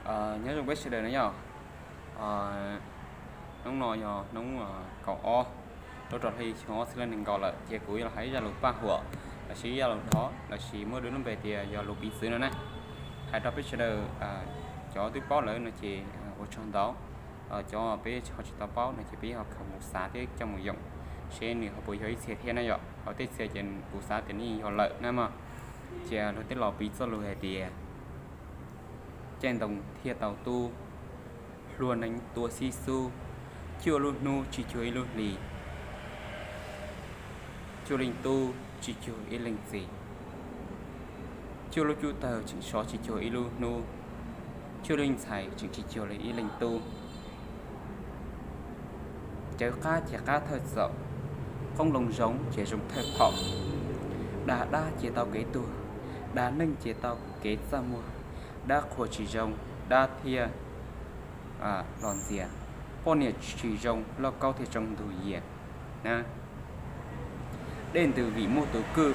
Nyob zoo peb sawv daws na yom. Hnub no yog hnub kaum ob lub rau hli xyoo ob txhiab nees nkaum lawm, ces kuv yuav los hais ib zaj lus paj huam lossis ib zaj lus dhov lossis muaj dua lub npe tias yog lus piv txwv no na. Hais rau peb sawv daws cov twb paub lawm no ces ua tsaug ntau. Cov peb ho tsis tau paub no ces peb ho khaws mus xav thiab coj mus yoom seb nws ho puas yog ib txhia thiab na yom. Ho tej txhia ces kuv xav tias nws yeej yog lawm na mog. Ces luag tej los piv txoj lus hais tias caij ntoo thiaj tau tub, hlua neeb tua xib xub, cuaj lub hnub tsis cuag ib lub hli, cuaj leej tub tsis cuag ib leej txiv, cuaj lub cub tawg tseem sov tsis cuag ib lub hnub, cuaj leej ntxhais tseem tsis cuag li ib leej tub. Cawv qab ces qab thawj txaus, qoob loo zoo ces zoo thawj phom. Dag dab ces tau kev tuag, dag neeg ces tau kev txaj muag, dab qhuas tsis zoo, dab thiaj los ntxias, poj niam tsis zoo, lauj kaub thiaj tsoo ntug yias na. Dej ntws vim muaj tus kwj,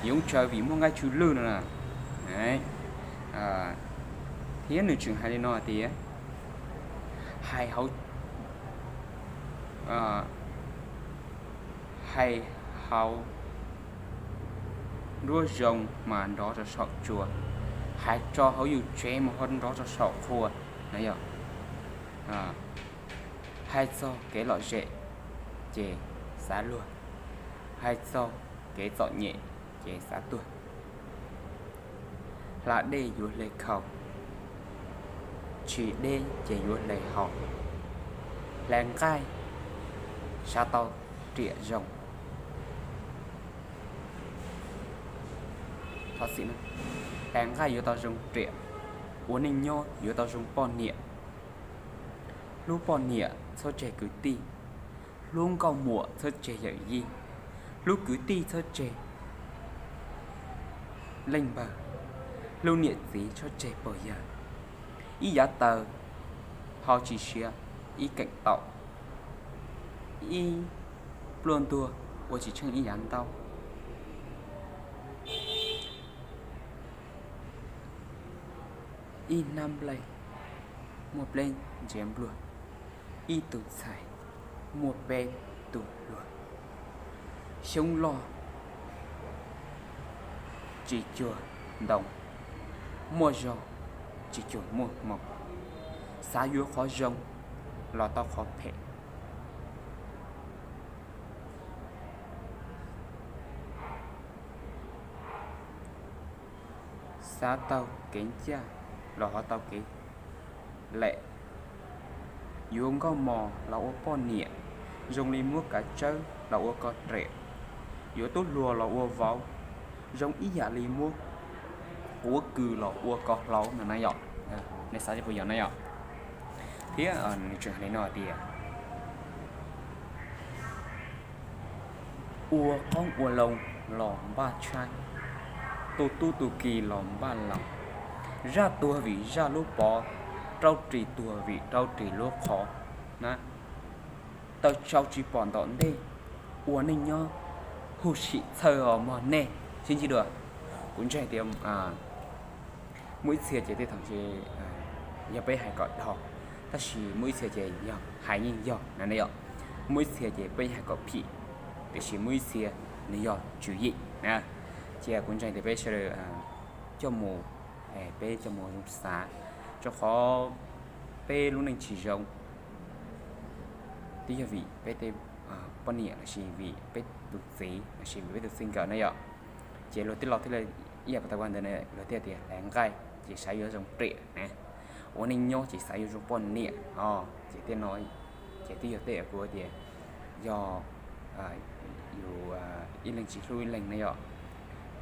yoov tsawv vim muaj nqaij tsw lwj no na. Thiab nws tseem hais li no hais tias, hais hauv, hais hauv nruab zoo mas nrov rau saum tsua, hais tso hauv yus tsev mas ho nrov rau saum qhua na yom. Hais txog kev lom zem ces xav luag, hais txog kev txom nyem ces xav tuag. Hla dej yuav hle khau, tsis deb ces yuav hle hau. Hle nqaij xav tau riam zoo. Thov txim, hle nqaij yuav tau zoo riam, ua neej nyob yuav tau zoo poj niam. Hlub poj niam txhob tseg kwv tij, hlub nkauj muam txhob tseg yawm yij, hlub kwv tij txhob tseg leej npawg, hlub niam txiv txhob tseg pog yawg. Ib yav taw ho tsis siav ib keem taum, ib pluaj ntuag ua tsis tsheej ib yav ntaub. Ib hnab nplej muaj pleb ntsiav npluag, ib tug ntxhais muaj peb tug hluas. Xyoob loj tsis cuag ntoo, muaj zog tsis cuag muaj hmoo. Xav yuav qhov zoo los tau qhov phem. Xav tau kev ncaj los ho tau kev lem. Yuav nkauj mos los ua poj niam, zoo li muab kav tsawb los ua ko riam. Yuav tub hluas los ua vauv, zoo ib yam li muab quav kws los ua ko hlauv no na yom. Nej xav puas yog na yom? Thiab nws tseem hais li no tias, ua qoob ua loo los npaj tshaib, tu tub tu ki los npaj laus, zaj tuag vim zaj lub pov, raub ris tuag vim raub ris lub qhov na. Taw tsau tsis pom ntom ntej, ua neej nyob huv sim txhawj os mog nej. Sib ntsib dua, kuv ntseeg tias muaj ib txhia ces tej thaum ces yog peb hais kom dhau, tab sis muaj ib txhia ces yog hais yeej yog na yom. Muaj ib txhia ces peb hais kom phim, tiam sis muaj ib txhia nws yog tswv yim na. Cia kuv ntseeg tias peb sawv daws coj mus, peb coj mus zoo xav, rau qhov peb lub neej tsis zoo twb yog vim peb tej poj niam lossis vim peb tus txiv lossis vim peb tus txij nkawm na yom. Ces luag tij laug thiaj li ib yam pas tas ua ntawd na, luag thiaj tias hle nqaij ces xav yuav zoo riam na, ua neej nyob ces xav yuav zoo poj niam os. Ces tej no ces twb yog tej uas kuv tias yog yus ib leeg tsis hlub ib leeg na yom.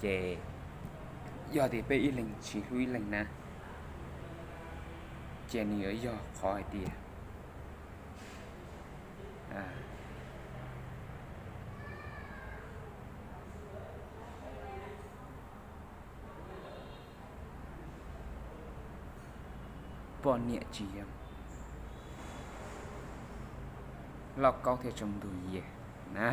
Ces yog tias peb ib leeg tsis hlub ib leeg na, ces nws yuav yog qhov hais tias poj niam tsis zoo, lauj kaub thiaj tsoo ntug yias na.